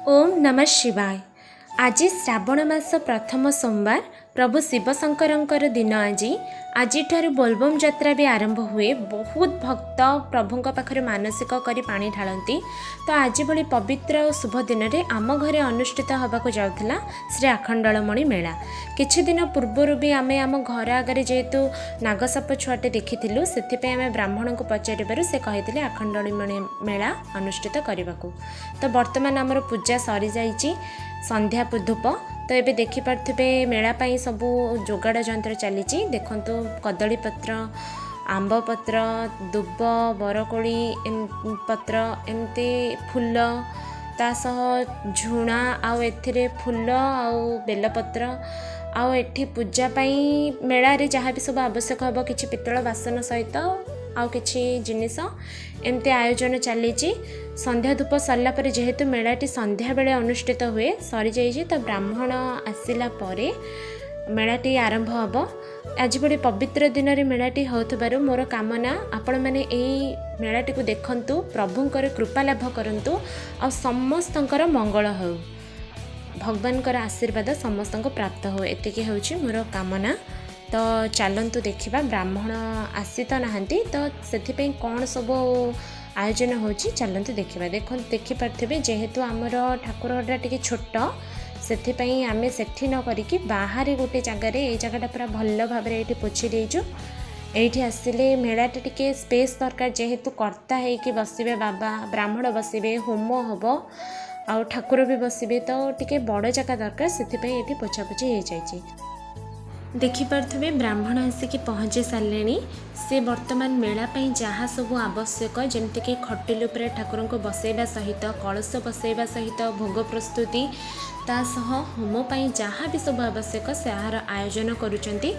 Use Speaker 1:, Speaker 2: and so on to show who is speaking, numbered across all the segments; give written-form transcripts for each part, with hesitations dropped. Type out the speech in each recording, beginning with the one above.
Speaker 1: ଓମ୍ ନମଃ ଶିବାୟ। ଆଜି ଶ୍ରାବଣ ମାସ ପ୍ରଥମ ସୋମବାର, ପ୍ରଭୁ ଶିବଶଙ୍କରଙ୍କର ଦିନ ଆଜି। ଆଜିଠାରୁ ବୋଲବମ୍ ଯାତ୍ରା ବି ଆରମ୍ଭ ହୁଏ। ବହୁତ ଭକ୍ତ ପ୍ରଭୁଙ୍କ ପାଖରେ ମାନସିକ କରି ପାଣି ଢାଳନ୍ତି। ତ ଆଜି ଭଳି ପବିତ୍ର ଓ ଶୁଭ ଦିନରେ ଆମ ଘରେ ଅନୁଷ୍ଠିତ ହେବାକୁ ଯାଉଥିଲା ଶ୍ରୀ ଆଖଣ୍ଡଳମଣି ମେଳା। କିଛି ଦିନ ପୂର୍ବରୁ ବି ଆମେ ଆମ ଘର ଆଗରେ ଯେହେତୁ ନାଗସାପ ଛୁଆଟେ ଦେଖିଥିଲୁ, ସେଥିପାଇଁ ଆମେ ବ୍ରାହ୍ମଣଙ୍କୁ ପଚାରିବାରୁ ସେ କହିଥିଲେ ଆଖଣ୍ଡଳମଣି ମେଳା ଅନୁଷ୍ଠିତ କରିବାକୁ। ତ ବର୍ତ୍ତମାନ ଆମର ପୂଜା ସରିଯାଇଛି, ସନ୍ଧ୍ୟା ଧୂପ। ତ ଏବେ ଦେଖିପାରୁଥିବେ, ମେଳା ପାଇଁ ସବୁ ଯୋଗାଡ଼ ଯନ୍ତ୍ର ଚାଲିଛି। ଦେଖନ୍ତୁ, କଦଳୀ ପତ୍ର, ଆମ୍ବ ପତ୍ର, ଦୁବ, ବରକୋଳି ପତ୍ର, ଏମିତି ଫୁଲ, ତା ସହ ଝୁଣା, ଆଉ ଏଥିରେ ଫୁଲ ଆଉ ବେଲପତ୍ର, ଆଉ ଏଠି ପୂଜା ପାଇଁ ମେଳାରେ ଯାହା ବି ସବୁ ଆବଶ୍ୟକ ହେବ, କିଛି ପିତ୍ତଳ ବାସନ ସହିତ ଆଉ କିଛି ଜିନିଷ, ଏମିତି ଆୟୋଜନ ଚାଲିଛି। ସନ୍ଧ୍ୟା ଧୂପ ସରିଲା ପରେ, ଯେହେତୁ ମେଳାଟି ସନ୍ଧ୍ୟାବେଳେ ଅନୁଷ୍ଠିତ ହୁଏ, ସରିଯାଇଛି। ତ ବ୍ରାହ୍ମଣ ଆସିଲା ପରେ ମେଳାଟି ଆରମ୍ଭ ହେବ। ଆଜି ଭଳି ପବିତ୍ର ଦିନରେ ମେଳାଟି ହେଉଥିବାରୁ ମୋର କାମନା, ଆପଣମାନେ ଏଇ ମେଳାଟିକୁ ଦେଖନ୍ତୁ, ପ୍ରଭୁଙ୍କର କୃପା ଲାଭ କରନ୍ତୁ ଆଉ ସମସ୍ତଙ୍କର ମଙ୍ଗଳ ହେଉ, ଭଗବାନଙ୍କର ଆଶୀର୍ବାଦ ସମସ୍ତଙ୍କୁ ପ୍ରାପ୍ତ ହେଉ, ଏତିକି ହେଉଛି ମୋର କାମନା। ତ ଚାଲନ୍ତୁ ଦେଖିବା, ବ୍ରାହ୍ମଣ ଆସି ତ ନାହାନ୍ତି, ତ ସେଥିପାଇଁ କ'ଣ ସବୁ ଆୟୋଜନ ହେଉଛି, ଚାଲନ୍ତୁ ଦେଖିବା। ଦେଖନ୍ତୁ, ଦେଖିପାରୁଥିବେ, ଯେହେତୁ ଆମର ଠାକୁର ଘରଟା ଟିକେ ଛୋଟ, ସେଥିପାଇଁ ଆମେ ସେଠି ନ କରିକି ବାହାରେ ଗୋଟେ ଜାଗାରେ, ଏଇ ଜାଗାଟା ପୁରା ଭଲ ଭାବରେ ଏଇଠି ପୋଛି ଦେଇଛୁ। ଏଇଠି ଆସିଲେ ମେଳାଟା ଟିକେ ସ୍ପେସ୍ ଦରକାର, ଯେହେତୁ କର୍ତ୍ତା ହେଇକି ବସିବେ ବାବା, ବ୍ରାହ୍ମଣ ବସିବେ, ହୋମ ହେବ ଆଉ ଠାକୁର ବି ବସିବେ, ତ ଟିକେ ବଡ଼ ଜାଗା ଦରକାର। ସେଥିପାଇଁ ଏଇଠି ପୋଛାପୋଛି ହେଇଯାଇଛି। ଦେଖିପାରୁଥିବେ, ବ୍ରାହ୍ମଣ ଆସିକି ପହଞ୍ଚି ସାରିଲେଣି। ସେ ବର୍ତ୍ତମାନ ମେଳା ପାଇଁ ଯାହା ସବୁ ଆବଶ୍ୟକ, ଯେମିତିକି ଖଟିଲ ଉପରେ ଠାକୁରଙ୍କୁ ବସେଇବା ସହିତ କଳସ ବସେଇବା ସହିତ ଭୋଗ ପ୍ରସ୍ତୁତି, ତା ସହ ହୋମ ପାଇଁ ଯାହା ବି ସବୁ ଆବଶ୍ୟକ, ତାହାର ଆୟୋଜନ କରୁଛନ୍ତି।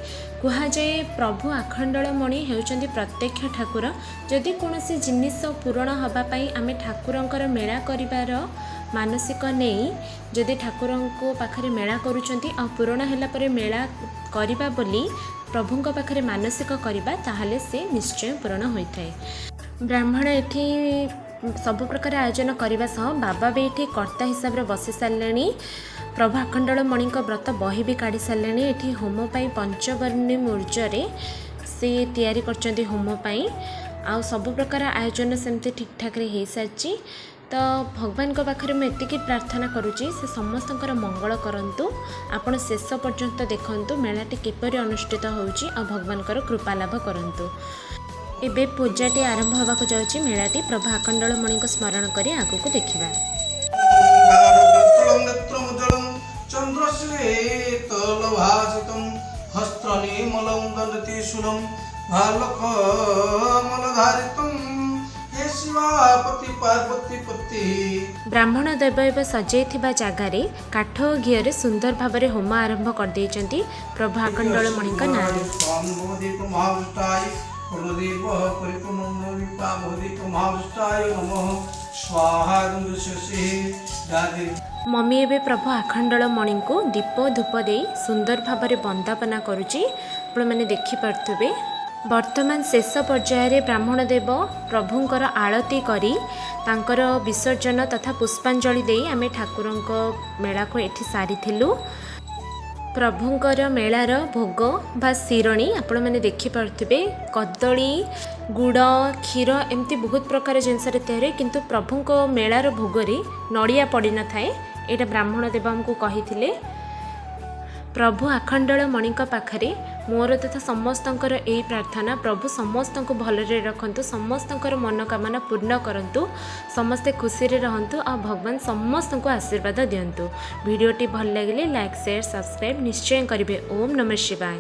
Speaker 1: କୁହାଯାଏ ପ୍ରଭୁ ଆଖଣ୍ଡଳମଣି ହେଉଛନ୍ତି ପ୍ରତ୍ୟକ୍ଷ ଠାକୁର। ଯଦି କୌଣସି ଜିନିଷ ପୂରଣ ହେବା ପାଇଁ ଆମେ ଠାକୁରଙ୍କର ମେଳା କରିବାର ମାନସିକ ନେଇ ଯଦି ଠାକୁରଙ୍କ ପାଖରେ ମେଳା କରୁଛନ୍ତି ଆଉ ପୂରଣ ହେଲା ପରେ ମେଳା କରିବା ବୋଲି ପ୍ରଭୁଙ୍କ ପାଖରେ ମାନସିକ କରିବା, ତାହେଲେ ସେ ନିଶ୍ଚୟ ପୂରଣ ହୋଇଥାଏ। ବ୍ରାହ୍ମଣ ଏଠି ସବୁ ପ୍ରକାର ଆୟୋଜନ କରିବା ସହ ବାବା ବି ଏଠି କର୍ତ୍ତା ହିସାବରେ ବସି ସାରିଲେଣି। ପ୍ରଭୁ ଆଖଣ୍ଡଳମଣିଙ୍କ ବ୍ରତ ବହି ବି କାଢ଼ି ସାରିଲେଣି। ଏଠି ହୋମ ପାଇଁ ପଞ୍ଚବର୍ଣ୍ଣୀ ମୂର୍ଜରେ ସେ ତିଆରି କରିଛନ୍ତି ହୋମ ପାଇଁ। ଆଉ ସବୁ ପ୍ରକାର ଆୟୋଜନ ସେମିତି ଠିକ୍ଠାକ୍ରେ ହେଇସାରିଛି। ତ ଭଗବାନଙ୍କ ପାଖରେ ମୁଁ ଏତିକି ପ୍ରାର୍ଥନା କରୁଛି, ସେ ସମସ୍ତଙ୍କର ମଙ୍ଗଳ କରନ୍ତୁ। ଆପଣ ଶେଷ ପର୍ଯ୍ୟନ୍ତ ଦେଖନ୍ତୁ ମେଳାଟି କିପରି ଅନୁଷ୍ଠିତ ହେଉଛି ଆଉ ଭଗବାନଙ୍କର କୃପା ଲାଭ କରନ୍ତୁ। ଏବେ ପୂଜାଟି ଆରମ୍ଭ ହେବାକୁ ଯାଉଛି। ମେଳାଟି ପ୍ରଭୁ ଆଖଣ୍ଡଳମଣିଙ୍କୁ ସ୍ମରଣ କରି ଆଗକୁ ଦେଖିବା।
Speaker 2: ନେତ୍ରମୁଜ୍ଜ୍ୱଳಂ ଚନ୍ଦ୍ରଶୀତଲଭାସିତಂ ହସ୍ତ୍ରନିମलं ଦଣ୍ଡତ୍ରିଶୂलं ଭାଲକମଲଧାରିତಂ ହେ ଶିବାପତି ପାର୍ବତୀ ପତି।
Speaker 1: ବ୍ରାହ୍ମଣ ଦେବ ଏବେ ସଜେଇଥିବା ଜାଗାରେ କାଠ ଓ ଘିଅରେ ସୁନ୍ଦର ଭାବରେ ହୋମ ଆରମ୍ଭ କରିଦେଇଛନ୍ତି ପ୍ରଭୁ ଆଖଣ୍ଡଳମଣିଙ୍କ ନାଁରେ।
Speaker 2: ଭବଦୀପ ମହାବୃଷ୍ଟାୟ ପୂର୍ଣ୍ଣଦୀପ ପରିପୂର୍ଣ୍ଣ ମହାବୃଷ୍ଟାୟ ନମଃ ସ୍ୱାହା।
Speaker 1: ମମି ଏବେ ପ୍ରଭୁ ଆଖଣ୍ଡଳମଣିଙ୍କୁ ଦୀପ ଧୂପ ଦେଇ ସୁନ୍ଦର ଭାବରେ ବନ୍ଦାପନା କରୁଛି। ଆପଣମାନେ ଦେଖିପାରୁଥିବେ। ବର୍ତ୍ତମାନ ଶେଷ ପର୍ଯ୍ୟାୟରେ ବ୍ରାହ୍ମଣ ଦେବ ପ୍ରଭୁଙ୍କର ଆଳତି କରି ତାଙ୍କର ବିସର୍ଜନ ତଥା ପୁଷ୍ପାଞ୍ଜଳି ଦେଇ ଆମେ ଠାକୁରଙ୍କ ମେଳାକୁ ଏଠି ସାରିଥିଲୁ। ପ୍ରଭୁଙ୍କର ମେଳାର ଭୋଗ ବା ଶିରଣୀ ଆପଣମାନେ ଦେଖିପାରୁଥିବେ। କଦଳୀ, ଗୁଡ଼, କ୍ଷୀର, ଏମିତି ବହୁତ ପ୍ରକାର ଜିନିଷରେ ତିଆରି ହୁଏ, କିନ୍ତୁ ପ୍ରଭୁଙ୍କ ମେଳାର ଭୋଗରେ ନଡ଼ିଆ ପଡ଼ିନଥାଏ। ଏଇଟା ବ୍ରାହ୍ମଣ ଦେବ ଆମକୁ କହିଥିଲେ। ପ୍ରଭୁ ଆଖଣ୍ଡଳ ମଣିଙ୍କ ପାଖରେ ମୋର ତଥା ସମସ୍ତଙ୍କର ଏଇ ପ୍ରାର୍ଥନା, ପ୍ରଭୁ ସମସ୍ତଙ୍କୁ ଭଲରେ ରଖନ୍ତୁ, ସମସ୍ତଙ୍କର ମନୋକାମନା ପୂର୍ଣ୍ଣ କରନ୍ତୁ, ସମସ୍ତେ ଖୁସିରେ ରହନ୍ତୁ ଆଉ ଭଗବାନ ସମସ୍ତଙ୍କୁ ଆଶୀର୍ବାଦ ଦିଅନ୍ତୁ। ଭିଡ଼ିଓଟି ଭଲ ଲାଗିଲେ ଲାଇକ୍, ସେୟାର, ସବସ୍କ୍ରାଇବ୍ ନିଶ୍ଚୟ କରିବେ। ଓମ୍ ନମଃ ଶିବାୟ।